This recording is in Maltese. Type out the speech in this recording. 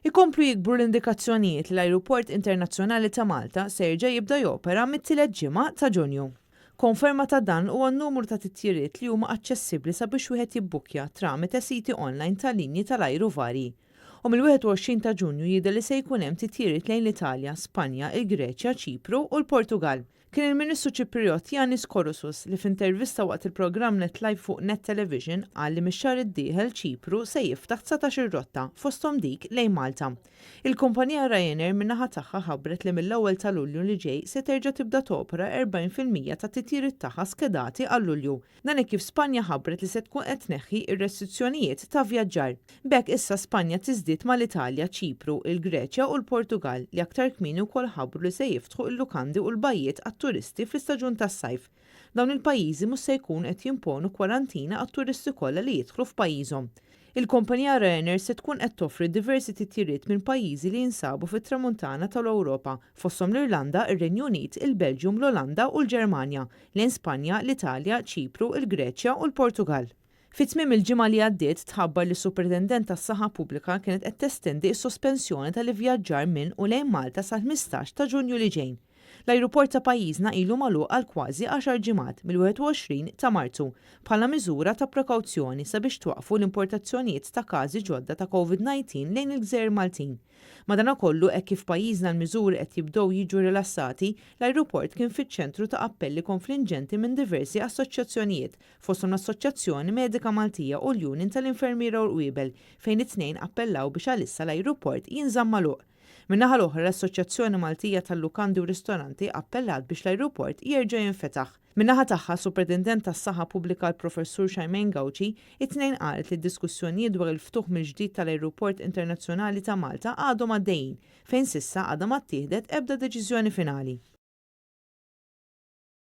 Ikomplu jikbru l-indikazzjonijiet li l-Ajruport Internazzjonali ta' Malta se jerġa' jibda jopera mit-tielet ġimgħa ta' Ġunju. Konferma ta' dan huwa n-numru ta' titjiriet li huma aċċessibbli sabiex wieħed jibbukkja tramite siti online ta' linji tal-ajru varji. U mill-21 ta' Ġunju jidher li se jkun hemm titjiriet lejn l-Italja, Spanja, il-Greċja, Ċipru u l-Portugall. Kien il-Ministru Ċipriott Yiannis Korousous li f'intervista waqt il-programm Net Live fuq Net Television qal li mix-xahar id-dieħel Ċipru se jiftaħ 19-il rotta, fosthom dik lejn Malta. Il-kumpanija Ryanair min-naħa tagħha ħabbret li mill-ewwel ta' Lulju li ġej se terġa' tibda topera 40% tat-titjiriet tagħha skedati għal Lulju. Dan hekk kif Spanja ħabbret li se tkun qed tneħħi r-restrizzjonijiet ta' vjaġġar. B'hekk issa Spanja tiżdied mal-Italja, Ċipru, il-Greċja u l-Portugall li aktar kmieni wkoll ħabbru li se jiftħu l-lukandi u l-bajjiet għat-turisti fl-istaġun tas-sajf. Dawn il-pajjiżi mhux se jkunu qed jimponu kwarantina għat-turisti kollha li jidħlu f'pajjiżhom. Il-kumpanija Ryanair se tkun qed toffri diversi titjiriet minn pajjiżi li jinsabu fit-Tramuntana tal-Ewropa, fosthom l-Irlanda, ir-Renju Unit, il-Belġjum, l-Olanda u l-Ġermanja, lejn Spanja, l-Italja, Ċipru, il-Greċja u l-Portugall. Fi tmiem il-ġimgħa li għaddiet tħabbar li s-Supretendent tas-Saħħa Pubblika kienet qed testendi s-sospensjoni tal-ivvjaġġar minn u lejn Malta sal-15 ta' Ġunju li ġejn. L-ajruport ta' pajjiżna ilu magħluq għal kważi għaxar ġimgħat mill-21 ta' Marzu bħala miżura ta' prekawzjoni sabiex twaqqfu l-importazzjonijiet ta' każi ġodda ta' Covid-19 lejn il-gżejjer Maltin. Madanakollu, hekk kif f'pajjiżna l-miżuri qed jibdew jiġu rilassati, l-ajruport kien fiċ-ċentru ta' appelli konflinġenti minn diversi assoċjazzjonijiet, fosthom l-Assoċjazzjoni Medika Maltija u l-Union tal-Infermiera u l-Qwiebel fejn it-tnejn appellaw biex għalissa l-ajruport jinżamm magħluq. Min-naħa l-oħra, l-Assoċjazzjoni Maltija tal-Lukandi u Ristoranti appellat biex l-ajruport jerġa' jinfetaħ. Min-naħa tagħha, s-Supretendent tas-Saħħa Pubblika l-Professur Charmaine Gauci, it-Tnejn qalet li d-diskussjonijiet dwar il-ftuħ mill-ġdid tal-Ajruport Internazzjonali ta' Malta għadhom għaddejjin, fejn s'issa għadha ma ttieħdet ebda deċiżjoni finali.